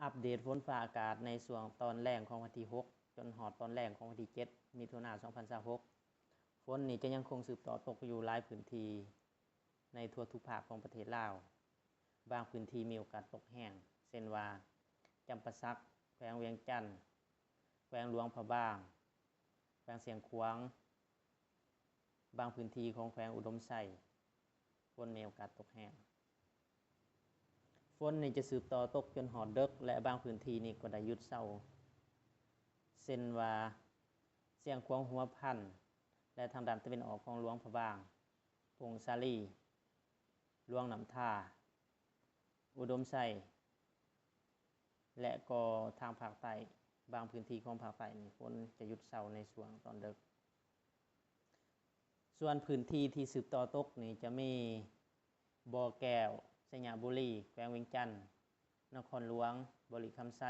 ອັບເດດຝົນຟ້າອາກາດໃນຊ່ວງຕອນແລງຂອງວັນທີຫົກ ຈົນຮອດຕອນແລງຂອງວັນທີເຈັດ ມິຖຸນາ ສອງພັນຊາວຫົກ. ຝົນນີ້ຈະຍັງຄົງສືບຕໍ່ຕົກຢູ່ຫຼາຍພື້ນທີ່ໃນທົ່ວທຸກພາກຂອງປະເທດລາວ. ບາງພື້ນທີ່ມີໂອກາດຕົກແຮງ ເຊັ່ນວ່າ ຈຳປາສັກ, ແຂວງວຽງຈັນ, ແຂວງຫຼວງພະບາງ, ແຂວງຊຽງຂວາງ, ບາງພື້ນທີ່ຂອງແຂວງອຸດົມໄຊ ຝົນມີໂອກາດຕົກແຮງ. ຝົນນີ້ຈະສືບຕໍ່ຕົກຈົນຮອດເດິກ ແລະ ບາງພື້ນທີ່ນີ້ກໍໄດ້ຢຸດເຊົາ ເຊັ່ນວ່າ ຊຽງຂວາງຫົວພັນ ແລະ ທາງດ້ານຕາເວັນອອກຂອງຫຼວງພະບາງ, ຜົ້ງສາລີ, ຫຼວງນ້ຳທາ, ອຸດົມໄຊ ແລະ ກໍທາງພາກໃຕ້, ບາງພື້ນທີ່ຂອງພາກໃຕ້ນີ້ ຝົນຈະຢຸດເຊົາໃນຊ່ວງຕອນເດິກ. ສ່ວນພື້ນທີ່ທີ່ສືບຕໍ່ຕົກນີ້ຈະມີ ບໍ່ແກ້ວ, ໄຊຍະບູລີ, ແຂວງວຽງຈັນ, ນະຄອນຫຼວງ, ບໍລິຄຳໄຊ,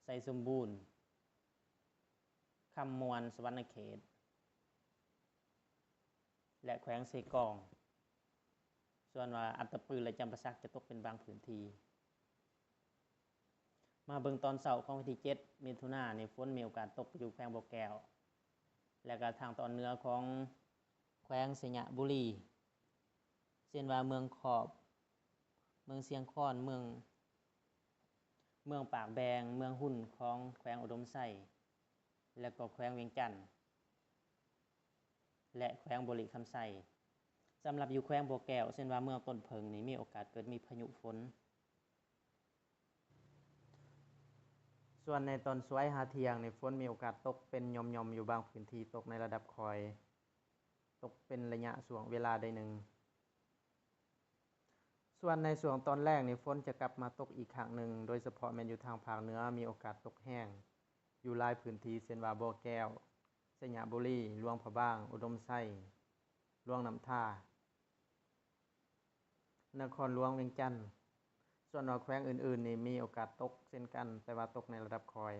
ໄຊສົມບູນ, ຄຳມ່ວນ, ສະຫວັນນະເຂດ ແລະ ແຂວງເຊກອງ. ສ່ວນວ່າອັດຕະປື ແລະ ຈຳປາສັກຈະຕົກເປັນບາງພື້ນທີ່. ມາເບິ່ງຕອນເຊົ້າຂອງວັນທີເຈັດ ມິຖຸນານີ້ ຝົນມີໂອກາດຕົກຢູ່ແຂວງບໍ່ແກ້ວ ແລະ ກະທາງຕອນເໜືອຂອງແຂວງໄຊຍະບູລີ ເຊັ່ນວ່າ ເມືອງຂອບ, ເມືອງຊຽງຄອນ, ເມືອງ, ເມືອງປາກແບງ, ເມືອງຮຸນຂອງແຂວງອຸດົມໄຊ ແລະ ກໍແຂວງວຽງຈັນ ແລະ ແຂວງບໍລິຄຳໄຊ. ສຳລັບຢູ່ແຂວງບໍ່ແກ້ວ ເຊັ່ນວ່າ ເມືອງຕົ້ນເຜິ້ງນີ້ ມີໂອກາດເກີດມີພາຍຸຝົນ. ສ່ວນໃນຕອນສວາຍຫາທ່ຽງນີ້ ຝົນມີໂອກາດຕົກເປັນຫຍ່ອມໆ ຢູ່ບາງພື້ນທີ່, ຕົກໃນລະດັບຄ່ອຍ, ຕົກເປັນໄລຍະຊ່ວງເວລາໜ້ອຍໜຶ່ງ. ສ່ວນໃນຊ່ວງຕອນແລງນີ້ ຝົນຈະກັບມາຕົກອີກຄັ້ງໜຶ່ງ, ໂດຍສະເພາະແມ່ນຢູ່ທາງພາກເໜືອ ມີໂອກາດຕົກແຮງຢູ່ຫຼາຍພື້ນທີ່ ເຊັ່ນວ່າ ບໍ່ແກ້ວ, ໄຊຍະບູລີ, ຫຼວງພະບາງ, ອຸດົມໄຊ, ຫຼວງນ້ຳທາ, ນະຄອນຫຼວງວຽງຈັນ. ສ່ວນວ່າແຂວງອື່ນໆນີ້ ມີໂອກາດຕົກເຊັ່ນກັນ, ແຕ່ວ່າຕົກໃນລະດັບຄ່ອຍ.